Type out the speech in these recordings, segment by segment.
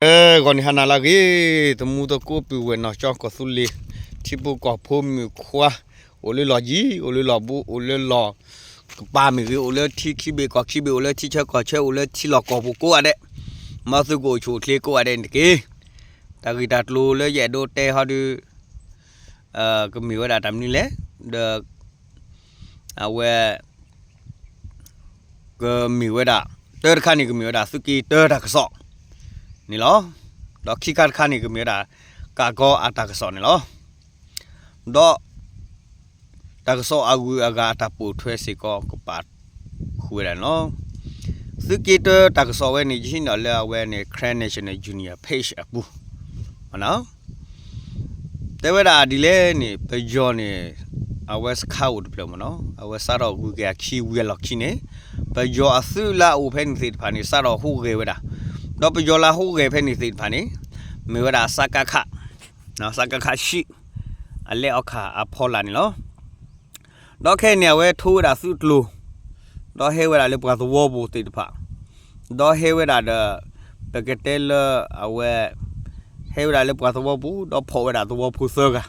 ဂီၤနံၤဟါနၤလၢအဂ့ၤ, သမူသကိးပုၢ်ဝဲၢ်နီၢ်ကၠီကီၢ်သူလ့ၤ ထံဖိကီၢ်ဖိမုၣ်ခွါ, အိၣ်လၢလီၢ်ယံၤ အိၣ်လၢလီၢ်ဘူး အိၣ်လၢလီၢ်ကပၤမ့ၢ်ဂ့ၤ အိၣ်လၢထံခံဘ့ၣ်ကီၢ်ခံဘ့ၣ် အိၣ်လၢထံဆၢကီၢ်ဆၢ အိၣ်လၢထံလီၢ်ကီၢ်ပူၤကိးဂၤဒဲး, မ်သုကအိၣ်ဆူၣ်အိၣ်ချ့ကိးဂၤဒဲးန့ၣ်တက့ၢ်. တၢ်ဂ့ၢ်တၢ်ကျိၤလၢယအဲၣ်ဒိးတဲဟီဒုး ကမ့ၢ်ဝဲဒၣ်တၢ်မနုၤလဲၣ်, ဒီး အဝဲ ကမ့ၢ်ဝဲဒၣ် တၢတခါန့ၣ် ကမ့ၢ်ဝဲဒၣ်သုးက့တၢတၢ်ကစီၣ်န့ၣ်လီၤ. ဒီးခံခါတခါန့ၣ် ကမ့ၢ်ဝဲဒၣ် ကးကီအတၢ်ကစီၣ်န့ၣ်လီၤ. ဒီး တၢ်ကစီၣ်အဂုၤအဂၤအတၢ်ပိာ်ထွဲစ့ၢ်ကီး ကပာ်ဃုာ်ဝဲဒၣ်န့ၣ်လီၤ. သုးက့တၢတၢ်ကစီၣ်ဝဲန့ၣ် ယဟံးန့ၢ်အီၤလၢအဝဲန့ၣ် Karen National Union page အပူၤ တဲဝဲဒၣ်ဒ်လဲၣ်န့ၣ် ပယီၤန့ၣ် အဝဲစခါအိၣ်တဖျၢၣ်မ့ၢ်နီၤ အဝဲစးထီၣ်ဂုၤက့ၤအခံဝံၤအလီၢ်ခံန့ၣ် ပယီၤအသုးလၢအအိၣ်ဖဲန့ၣ်သ့ၣ်တဖၣ်န့ၣ် စးထီၣ်ဟူးဂဲၤဝဲဒၣ်, ဒီးပယီၤလၢဟူးဂဲၤဖဲန့ၣ်သ့ၣ်တဖၣ်န့ၣ် မ့ၢ်ဝဲဒၣ် စကခ စကခ ရှံး အလဲအီၣ်ခၣ်အဖီလာ်န့ၣ်လီၤ. ဒီးခဲအံၤန့ၣ် အဝဲထိဝဲဒၣ်သုးကျိၤ ဒီးဟဲဝဲဒၣ်လၢပှၤသဝီပူၤသ့ၣ်တဖၣ်, ဒီးဟဲဝဲဒၣ်ဒီး ပကတဲလၢအဝဲ ဟဲဝဲဒၣ်လၢပှၤသဝီပူၤ ဒီးဖီၣ်ဝဲဒၣ်သဝီဖိသၢဂၤ,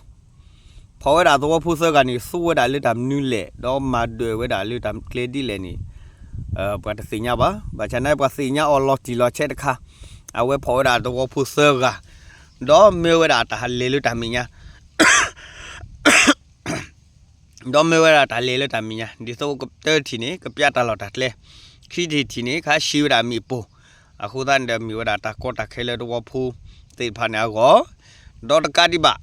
ဖီၣ်ဝဲဒၣ်သဝီဖိသၢဂၤန့ၣ် သူဝဲဒၣ်လၢတၢ်မနုၤလဲၣ် ဒီးမၤဒွဲၣ်ဝဲဒၣ်လၢတၢ်ကျဲဒ်လဲၣ်န့ၣ် ပှၤတသ့ၣ်ညါဘၣ်. ဘၣ်ဆၣ်န့ၣ် ပှၤသ့ၣ်ညါအီၤလီၤတံၢ်လီၤဆဲးတခါ, အဝဲဖီၣ်ဝဲဒၣ်သဝီဖိသၢဂၤ, ဒီးမၢဝဲဒၣ်တၢ်ဟးလဲၤလၢတၢ်မဲာ်ညါ ဒီးမၢဝဲဒၣ်တၢ်လဲၤလၢတၢ်မဲာ်ညါ ဒ်သိးတၢတထံၣ်န့ၣ် ကပျၢ်တၢ်လီၢ်တၢ်ကျဲ, ခံထံၣ်တထံၣ်န့ၣ် ခးဆံးဝဲဒၣ်မ့ၣ်ပိၢ်, အဃိသတးန့ၣ်ဒီးမ့ၢ်ဝဲဒၣ်တၢ်ကီတၢ်ခဲလၢသဝီဖိသ့ၣ်တဖၣ်န့ၣ်အဂီၢ်, ဒီးတကးဒံးဘၣ်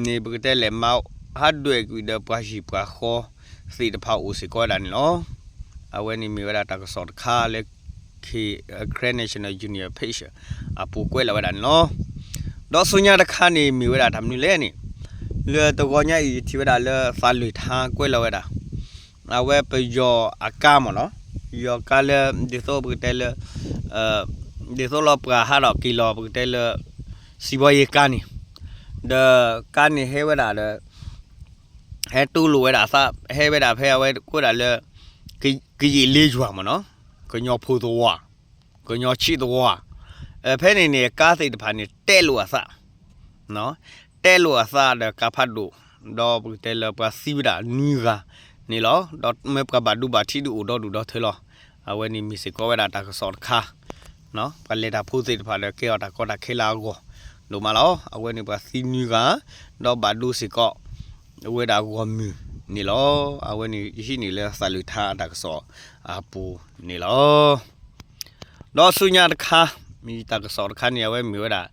န့ၣ်ပကတဲလဲၣ် မၤဟးဒွဲၣ်ကွံာ်ဒီးပှၤဟံၣ်ပှၤဃီသ့ၣ်တဖၣ်အိၣ်စ့ၢ်ကီးဝဲဒၣ်န့ၣ်လီၤ. အဝဲန့ၣ်မ့ၢ်ဝဲဒၣ်တၢ်ကစီၣ်တခါလၢ Karen National Union page အပူၤကွဲးလီၤဝဲဒၣ်န့ၣ်လီၤ. ဒီးဆူညါတခါန့ၣ် မ့ၢ်ဝဲဒၣ်တၢ်မနုၤလဲၣ်န့ၣ်, လၢတဂီၤညါအံၤ ယထံၣ်ဝဲဒၣ်လၢသးလွံၢ်ထါကွဲးလီၤဝဲဒၣ်, အဝဲပယီၤအကါမ့ၢ်နီၤ, ယီၤကါလၢ ဒ်သိးပကတဲလၢ ဒ်သိးလၢပှၤဟးထီၣ်က့ၤလီၤ ပကတဲလၢ စံးဘီယ့ကါန့ၣ်, ဒီးကါန့ၣ်ဟဲဝဲဒၣ်ဒီး ဟဲတူၢ်လိာ်ဝဲဒၣ်အသး ဟဲဝဲဒၣ်ဖဲအဝဲကွဲးဒၣ်လၢ ကယံာ်လ့ယွၤမ့ၢ်နီၤ, ကညီဖိသဝီ, ကညီဆံးသဝီ, ဖဲန့ၣ်န့ၣ် ကါသ့ၣ်တဖၣ်န့ၣ် တဲလိာ်အသး တဲလိာ်အသးဒီးကါဖးဒိၣ်, ဒီးပကတဲလၢပှၤသံဝဲဒၣ်နွံဂၤန့ၣ်လီၤ. ဒီးမ့ၢ်ပှၤဘၣ်ဒိဘၣ်ထံးဒုးအိၣ်ဒီဒူၣ်ဒီထၢလီၤ. အဝဲန့ၣ်မ့ၢ်စ့ၢ်ကီးဝဲဒၣ်တၢ်ကစီၣ်တခါ, ပှၤလဲၤတၢ်ဖိသ့ၣ်တဖၣ်ဒီးကဲအီၤတၢ်ကီတၢ်ခဲလၢအဂီၢ်ဒိၣ်မးလီၤ. အဝဲန့ၣ်ပှၤသံနွံဂၤ, ဒီးဘၣ်ဒိစ့ၢ်ကီး ဝဲဒၣ်ဂီၢ်မုၢ်န့ၣ်လီၤ. အဝဲန့ၣ်ယဟံးန့ၢ်လၢသးလွံၢ်ထါအတၢ်ကစီၣ်အပူၤန့ၣ်လီၤ. ဒီးဆူညါတခါ, မ့ၢ်တၢ်ကစီၣ်တခါန့ၣ် အဝဲမ့ၢ်ဝဲဒၣ်,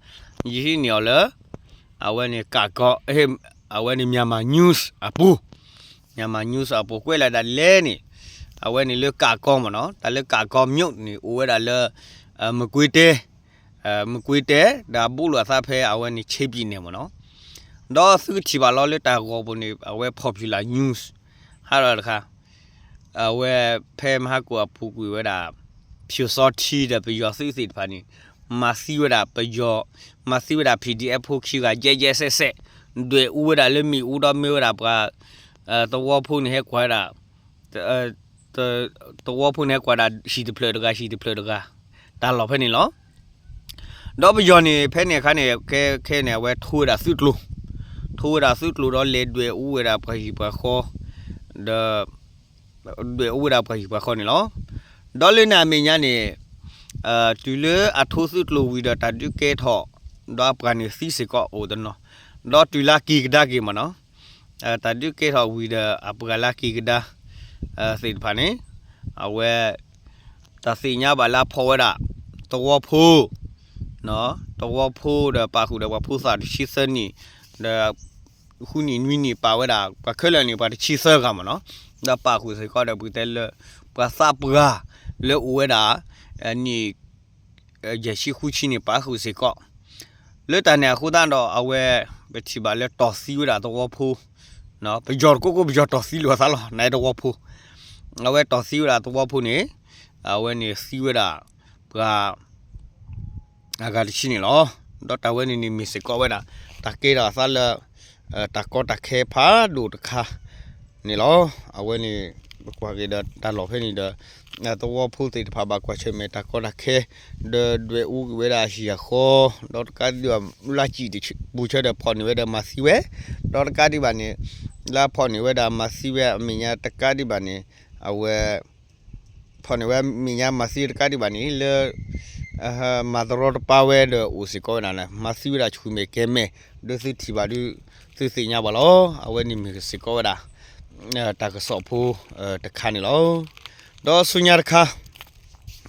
ယဟံးန့ၢ်အီၤလၢ အဝဲန့ၣ်ကးကီ, အဝဲန့ၣ် Myanmar News အပူၤ, Myanmar News အပူၤကွဲးလီၤဒၣ်လဲၣ်န့ၣ်, အဝဲန့ၣ်လၢကးကီမ့ၢ်နီၤ, တၢ်လၢကးကီ မြို့ န့ၣ် အိၣ်ဝဲဒၣ်လၢ မကွ့ၤတဲ, မကွ့ၤတဲ, ဒီးဘူးလိာ်အသးဖဲအဝဲန့ၣ် ချင်းပြည်နယ် မ့ၢ်နီၤ. ဒီးသုထံၣ်ဘၣ်လီၤလၢတၢ်ဂီၤပူၤန့ၣ် အဝဲ Popular News ဟးထီၣ်တခါ, အဝဲဖဲမဟါကိၣ်အပူၤကွံာ်ဝဲဒၣ် ဖၠိစီထံဒီးပယီၤသုးသ့ၣ်တဖၣ်န့ၣ် မၤသံဝဲဒၣ်ပယီၤ, မၤသံဝဲဒၣ် PDF ဖိခံဂၤ ယဲၢ်ယဲၢ်စဲးစဲး, ဒွဲၣ်အူဝဲဒၣ်လၢမ့ၣ်အူဒီးမၢဝဲဒၣ်ပှၤ သဝီဖိန့ၣ်ဟဲကွၢ်ဝဲဒၣ် သဝီဖိန့ၣ်ဟဲကွၢ်ဒၣ်ဟံၣ်တဖျၢၣ်တဂၤ ဟံၣ်တဖျၢၣ်တဂၤ တၢ်လီၢ်ဖဲန့ၣ်လီၤ. ဒီးပယီၤန့ၣ် ဖဲန့ၣ်အခါန့ၣ် ခဲခဲန့ၣ် အဝဲထိဝဲဒၣ်သုးကျိၤ, ထိဝဲဒၣ်သုးကျိၤဒီးလဲၤဒွဲၣ်အူဝဲဒၣ်ပှၤဟံၣ်ပှၤဃီ, ဒီး ဒွဲၣ်အူဝဲဒၣ်ပှၤဟံၣ်ပှၤဃီန့ၣ်လီၤ. ဒီးလၢန့ၣ်အမဲာ်ညါန့ၣ် တုၤလၢအထိသုးကျိၤဝံၤဒီးတၢ်ဒုးကဲထီၣ် ဒီးအပှၤန့ၣ်သံစ့ၢ်ကီးအိၣ်တနီၤ, ဒီးတုၤလၢက့ၤကဒါက့ၤမ့ၢ်နီၤ, တၢ်ဒုးကဲထီၣ်ဝံၤဒီးအပှၤလၢက့ၤကဒါ သ့ၣ်တဖၣ်န့ၣ် အဝဲ တၢ်သ့ၣ်ညါဘၣ်လၢအဖီၣ်ဝဲဒၣ် သဝီဖိ သဝီဖိဒီးပာ်ဃုာ်ဒီးပှၤဖိသၣ်တဆံသၢနံၣ်, ဒီးဃုနံၣ်နွံနံၣ်ပာ်ဝဲဒၣ် ပှၤခဲလၢာ်န့ၣ် ပှၤတဆံသၢဂၤမ့ၢ်နီၤ, ဒီးပာ်ဃုာ်စ့ၢ်ကီးဒီးပကတဲလၢ ပှၤသးပှၢ်လၢအိၣ်ဝဲဒၣ် နံၣ် ယဲၢ်ဆံဃုဆံန့ၣ် ပာ်ဃုာ်စ့ၢ်ကီး လၢတၢ်န့ၣ်အဃိသတးဒီး အဝဲ ပထံၣ်ဘၣ်လၢတီၢ်သံဝဲဒၣ်သဝီဖိ, ပယီၤတကိးကိးပယီၤတီၢ်သံလိာ်အသးလီၤ နတဝီဖိ, အဝဲတီၢ်သံဝဲဒၣ်သဝီဖိန့ၣ် အဝဲန့ၣ်သံဝဲဒၣ် ပှၤ အဂၤတဆံန့ၣ်လီၤ. ဒီးတၢ်ဝဲန့ၣ်န့ၣ်မ့ၢ်စ့ၢ်ကီးဝဲဒၣ် တၢ်ကဲထီၣ်အသးလၢ တၢ်ကီတၢ်ခဲဖးဒိၣ်တခါန့ၣ်လီၤ. အဝဲန့ၣ် ပကွၢ်က့ၤဒီးတၢ်လီၢ်ဖဲန့ၣ်ဒီး သဝီဖိသ့ၣ်တဖၣ်ဘၣ်ကွၢ်ဆၢၣ်မဲာ်တၢ်ကီတၢ်ခဲ ဒီးဒွဲၣ်အူကွံာ်ဝဲဒၣ်အဟံၣ်အဃီ, ဒီးတကးဒံးဘၣ် လၢကံၣ်တပူၤဆၢဒီးဖီၣ်န့ၢ်ဝဲဒီးမၤသံဝဲ, ဒီးတကးဒံးဘၣ်န့ၣ် လၢဖီၣ်န့ၢ်ဝဲဒၣ်မၤသံဝဲအမဲာ်ညါတကးဒံးဘၣ်န့ၣ် အဝဲ ဖီၣ်န့ၢ်ဝဲမဲာ်ညါမၤသံတကးဒံးဘၣ်န့ၣ် လၢ မၤတရီတပါဝဲဒီးအိၣ်စ့ၢ်ကီးဝဲဒၣ်လၢ မၤသံဝဲဒၣ်ဆူၣ်မဲာ်ကဲၤမဲာ် ဒီးသုထံၣ်ဘၣ်ဒုး သုသ့ၣ်ညါဘၣ်လီၤ. အဝဲန့ၣ်မ့ၢ်စ့ၢ်ကီးဝဲဒၣ် တၢ်ကစီၣ်ဖိတခါန့ၣ်လီၤ. ဒီးဆူညါတခါ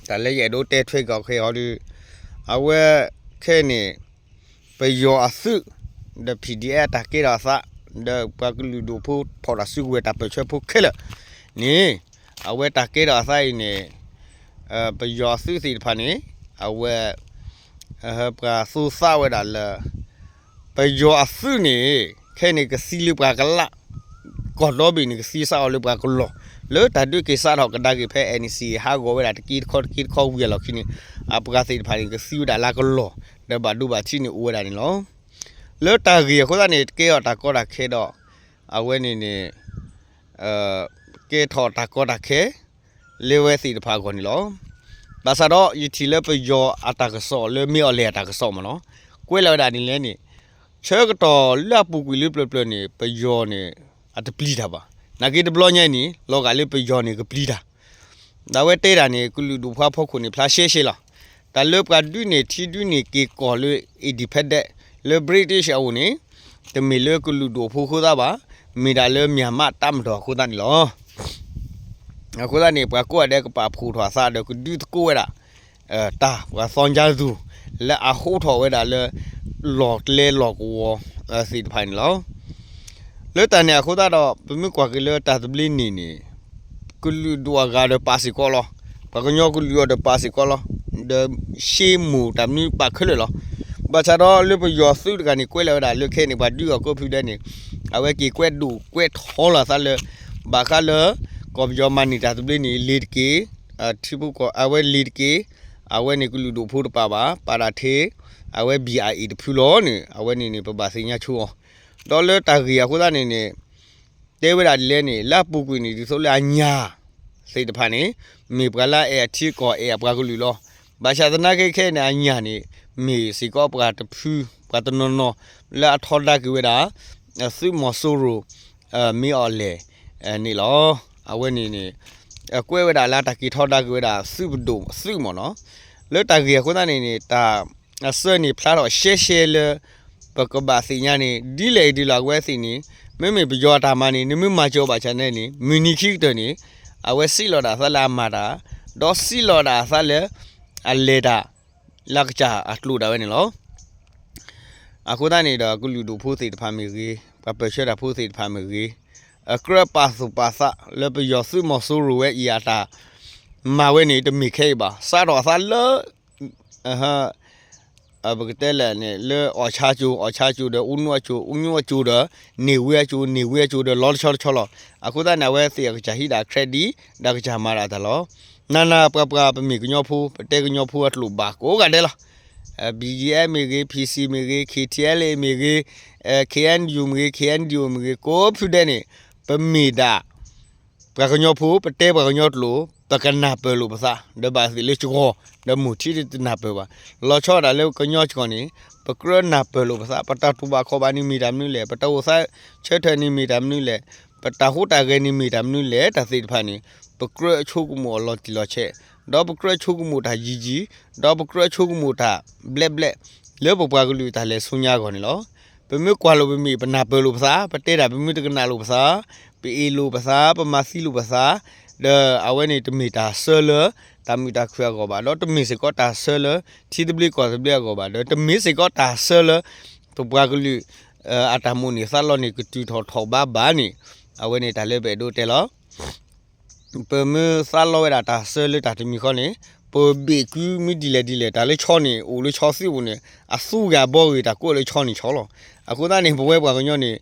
တၢ်လၢယအဲၣ်ဒိးတဲထွဲက့ၤအီၤခဲအံၤဒီး အဝဲခဲအံၤန့ၣ် ပယီၤအသုး ဒီး PDF တၢ်ကဲထီၣ်အသး ဒီးပှၤကလုာ်ဒူၣ်ဖိဖီၣ်တၢ်စုကဝဲၤတၢ်ပၢၢ်ဆၢဖိခဲလၢာ်န့ၣ် အဝဲတၢ်ကဲထီၣ်အသးအံၤန့ၣ် ပယီၤအသုးသ့ၣ်တဖၣ်န့ၣ် အဝဲ ပှၤသိသးဝဲဒၣ်လၢ ပယီၤအသုးန့ၣ် ခဲအံၤန့ၣ်ကသံလၢပှၤကလး ကီၢ်ဒီဘ့ၣ်န့ၣ် ကသံစးအီၤလၢပှၤကလီၢ် လၢတၢ်ဒုးက့ၤစးထီၣ်ကဒါက့ၤဖဲ NCA ဟးဂီၤဝဲဒၣ်တက့တခီတက့တခီဝံၤအလီၢ်ခံန့ၣ် အပှၤသ့ၣ်တဖၣ်န့ၣ် ကသံဝဲဒၣ်လၢကလီၢ် ဒီးဘၣ်ဒိဘၣ်ထံးန့ၣ်အိၣ်ဝဲဒၣ်န့ၣ်လီၤ. လၢတၢ်ဂ့ၢ်အဃိသတးန့ၣ် ကဲထီၣ်တၢ်ကီတၢ်ခဲဒီး အဝဲန့ၣ်န့ၣ် ကဲထီၣ်တၢ်ကီတၢ်ခဲ လၢဝဲသ့ၣ်တဖၣ်အဂီၢ်န့ၣ်လီၤ. ဘၣ်ဆၣ်ဒီး ယထံၣ်လၢပယီၤအတၢ်ကစီၣ်လၢမ့ၢ်အီၤလဲၣ်အတၢ်ကစီၣ်မ့ၢ်နီၤ ကွဲးလီၤဝဲဒၣ်ဒ်လဲၣ်န့ၣ် ဆၢကတီၢ်လၢအပူၤကွံာ်လၢပျၢၤပျၢၤန့ၣ် ပယီၤန့ၣ် အတပျံၤတၢ်ဘၣ်. နာ်က့တဘျီညါအံၤန့ၣ် လီၤဂာ်လၢပယီၤန့ၣ်ကပျံၤတၢ် ဒ်ဝဲတဲဒၣ်န့ၣ် ကလုာ်ဒူၣ်ဖိအဖီခိၣ်န့ၣ် ဖျါရှဲရှဲလီၤ. တၢ်လၢပှၤဒုးန့ၢ်ထံဒုးန့ၢ်က့ၤကီၢ်လၢ independent လၢ British အအိၣ်န့ၣ် တမ့ၢ်လၢကလုာ်ဒူၣ်ဖိအဃိသတးဘၣ်, မ့ၢ်ဒၣ်လၢ Myanmar တပ်မတော် အဃိသတးန့ၣ်လီၤ. အဃိသတးန့ၣ် ပှၤကိးဂၤဒဲးကပာ်ဖှိၣ်ထီၣ်အသးဒီးကဒုးသကိးဝဲဒၣ် တၢ်ပှၤ သီကၠါသူၣ် လၢအဟိးထီၣ်ဝဲဒၣ်လၢ လီၢ်ကျဲလီၢ်ကဝီၤသ့ၣ်တဖၣ်န့ၣ်လီၤ. လၢတၢ်န့ၣ်အဃိသတးဒီး ပမ့ၢ်ကွၢ်က့ၤလၢတၢ်သဘျ့န့ၣ်န့ၣ် ကလုာ်ဒူၣ်အဂၤဒီးပာ်စ့ၢ်ကီးလီၤ. ပှၤကညီကလုာ်အီၤဒီးပာ်စ့ၢ်ကီးလီၤ. ဒီးရှဲမိၢ်တၢ်မနုၤပာ်ခဲလၢာ်လီၤ. ဘၣ်ဆၣ်ဒီးလၢပယီၤသုးတဂၤန့ၣ် ကွဲးလီၤဝဲဒၣ်လၢခဲအံၤန့ၣ် ပှၤဒုးအီၤကိးဖုဒဲးန့ၣ် အဝဲက့ၤကွဲးဒိၣ်ကွဲးထီလီၤအသးလၢ ဘၣ်ဃးလၢ ကီၢ်ပယီၤမၤန့ၢ်တၢ်သဘျ့န့ၣ် လ့ၤတက့ၢ်, ထံဖိကီၢ် အဝဲလ့ၤတက့ၢ်, အဝဲန့ၣ်ကလုာ်ဒူၣ်ဖိတပာ်ဘၣ်, ပာ်ဒၣ်ထဲ အဝဲ BIA တဖုလီၤန့ၣ် အဝဲန့ၣ်န့ၣ် ပဘၣ်သ့ၣ်ညါဆိအီၤ, ဒီးလၢတၢ်ဂ့ၢ်အဃိသတးန့ၣ်န့ၣ် တဲဝဲဒၣ်ဒ်လဲၣ်န့ၣ် လၢအပူၤကွံာ်န့ၣ် ဒ်သိးလၢအညၣ်သ့ၣ်တဖၣ်န့ၣ် မ့ၢ်ပှၤလၢအအဲၣ်အထံအကီၢ် အဲၣ်အပှၤကလုာ်လီၤ. ဘၣ်ဆၣ်သနာ်က့ခဲအံၤန့ၣ် အညၣ်န့ၣ် မ့ၢ်စ့ၢ်ကီးပှၤတဖု ပှၤတနီၤနီၤ လၢအထီဒါက့ၤဝဲဒၣ် သုးမီၤစိရိၤ မ့ၢ်အီၤလဲၣ်န့ၣ်လီၤ. အဝဲန့ၣ်န့ၣ် ကွဲးဝဲဒၣ်လၢတၢ်က့ၤထီဒါက့ၤဝဲဒၣ်သုးပဒိၣ်သုးမီၤနီၤ. လၢတၢ်ဂ့ၢ်အဃိသတးန့ၣ်န့ၣ် တၢ်အစၢန့ၣ်ဖျါထီၣ်ရှဲရှဲလၢ ပကဘၣ်သ့ၣ်ညါန့ၣ် ဒ်လဲၣ်အံၤဒ်လဲၣ်အဝဲသ့ၣ်န့ၣ် မ့မ့ၢ်ပယီၤအတၢ်မၤန့ၣ် နမ့ၢ်မၤစၢၤအီၤဘၣ်ဆၣ်န့ၣ် မုၢ်နံၤခံကတၢၢ်န့ၣ် အဝဲစံးလီၤဒၣ်အသးလၢအမၤတၢ် ဒီးစံးလီၤဒၣ်အသးလၢ အလဲၤတၢ် လၢကစၢ်အကျိၤဒၣ်ဝဲန့ၣ်လီၤ. အဃိသတးန့ၣ်ဒီး ကလုာ်ဒူၣ်ဖိသ့ၣ်တဖၣ်မ့ၢ်ဂ့ၤ, ပှၤပၢၢ်ဆၢတၢ်ဖိသ့ၣ်တဖၣ်မ့ၢ်ဂ့ၤ, အကြၢးပာ်သူၣ်ပာ်သးလၢပယီၤသုးမီၤစိရိၤဝဲအံၤအတၢ်မၤဝဲန့ၣ် တမ့ၢ်ခဲအံၤဘၣ်. စးထီၣ်အသးလၢ ပကတဲလဲၣ်န့ၣ် လၢအီၣ်ဆါကၠိ, အီၣ်ဆါကၠိဒီး အူနူအကၠိ, အူနူအကၠိဒီး န့ၢ်ဝ့အကၠိ, န့ၢ်ဝ့အကၠိဒီး လီၤတဆီတဆီလီၤ. အဃိသတးန့ၣ် အဝဲသ့ၣ်အကစၢ်ဟံးဒၣ် credit ဒီးကစၢ်မၤဒၣ်တၢ်လီၤ. နၤနၤပှၤပှၤ ပမ့ၢ်ကညီဖိ ပတဲကညီဖိအကျိာ်ဘၣ်ကိးဂၤဒဲးလီၤ. BGF မ့ၢ်ဂ့ၤ, PC မ့ၢ်ဂ့ၤ, KTLA မ့ၢ်ဂ့ၤ, KNU မ့ၢ်ဂ့ၤ, KNDO မ့ၢ်ဂ့ၤ ကိးဖုဒဲးန့ၣ် ပမ့ၢ်ဒၣ် ပှၤကညီဖိ ပတဲပှၤကညီကျိာ် ပကနၢ်ပၢၢ်လိာ်ပသး ဒီးဘၣ်သ့ၣ်လၢစှီၤ ဒီးမိၢ်ထံတနၢ်ပၢၢ်ဘၣ်. လီၤဆီဒၣ်တၢ်လၢကညီစှီၤန့ၣ် ပကြၢးနၢ်ပၢၢ်လိာ်ပသး ပတၢ်တူၢ်ဘၣ်ခီၣ်ဘၣ်န့ၣ်မ့ၢ်တၢ်မနုၤလဲၣ်, ပတၢ်အိၣ်သးဆၢထၢၣ်န့ၣ်မ့ၢ်တၢ်မနုၤလဲၣ်, ပတၢ်ဟူးတၢ်ဂဲၤန့ၣ်မ့ၢ်တၢ်မနုၤလဲၣ် တၢ်သ့ၣ်တဖၣ်န့ၣ် ပကြၢးဆိကမိၣ်အလီၤတံၢ်လီၤဆဲး, ဒီးပကြၢးဆိကမိၣ်တၢ်ယံၤယံၤ, ဒီးပကြၢးဆိကမိၣ်တၢ်ဘျဲးဘျဲး လၢပပှၤကလုာ်တၢ်လဲၤဆူညါအဂီၢ်န့ၣ်လီၤ. ပမ့ၢ်ကွၢ်လိာ်ပမ့ၢ် ပနၢ်ပၢၢ်လိာ်ပသး, ပတဲတၢ်ပမုၢ်တကနၣ်လိာ်ပသး, ပအ့ၣ်လိာ်ပသး, ပမၤသံလိာ်ပသး, ဒီးအဝဲန့ၣ်တမ့ၢ်တၢ်ဆၢလၢ တၢ်မုာ်တၢ်ခုၣ်အဂီၢ်ဘၣ်, ဒီးတမ့ၢ်စ့ၢ်ကီးတၢ်ဆၢလၢ ထံသဘျ့ကီၢ်သဘျ့အဂီၢ်ဘၣ်, ဒီးတမ့ၢ်စ့ၢ်ကီးတၢ်ဆၢလၢ ပပှၤကလုာ် အတၢ်မိၣ်န့ၢ်သးလီန့ၣ် ကတုၤထီၣ်ထီၣ်ဘးဘၣ်န့ၣ် အဝဲန့ၣ်တၢ်လၢပအဲၣ်ဒိးတဲလီၤ. ပမ့ၢ်သးလီဝဲဒၣ်တၢ်ဆၢလၢတၢ်တမံၤဃီန့ၣ် ပဘ့ၣ်ကုမ့ၢ်ဒ်လဲၣ်ဒ်လဲၣ် တၢ်လၢဆီန့ၣ် အိၣ်လၢဆီသံပူၤန့ၣ် အသူဂ့ၤအဘီဂ့ၤ တၢ်ကိးလၢဆီန့ၣ်ဆီလီၤ. အဃိသတးန့ၣ် ပဝဲပှၤကညီန့ၣ်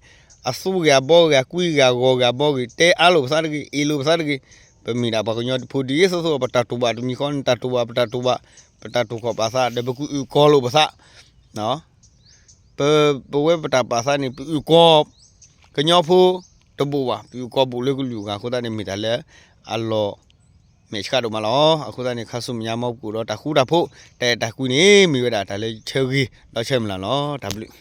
အသူဂ့ၤအဘီဂ့ၤ အကွံဂ့ၤအဂီၤဂ့ၤအဘီဂ့ၤ တဲအါလိာ်ပသးတဂ့ၤ အ့ၣ်လိာ်ပသးတဂ့ၤ, ပမ့ၢ်ဒၣ်ပှၤကညီတဖိဒ်သိးသိး ပတၢ်တူၢ်ဘၣ်တမံၤဃီန့ၣ် တၢ်တူၢ်ဘၣ် ပတၢ်တူၢ်ဘၣ် ပတၢ်တူၢ်ခီၣ်ပာ်သး ဒီးပကအုၣ်ကီၤလိာ်ပသး ပ ပဝဲပတၢ်ပာ်သးန့ၣ် ပအုၣ်ကီၤ ကညီဖိတဘိးဘၣ် ပအုၣ်ကီၤဘူးလၢကလုာ်အဂၤအဃိသတးန့ၣ် မ့ၢ်တၢ်လၢအလီၤ မဲာ်ဆှးဒိၣ်မးလီၤ. အဃိသတးန့ၣ် ခါဆူမဲာ်ညါ မ်ပကအိၣ်ဒီးတၢ်ဃူတၢ်ဖိး တၢ်အဲၣ်တၢ်ကွံန့ၣ် မ့ၢ်ဝဲဒၣ်တၢ်လၢဆၢဂ့ၤဒီးဆၢမုၢ်လၢ်လီၤ. တၢ်ဘျုး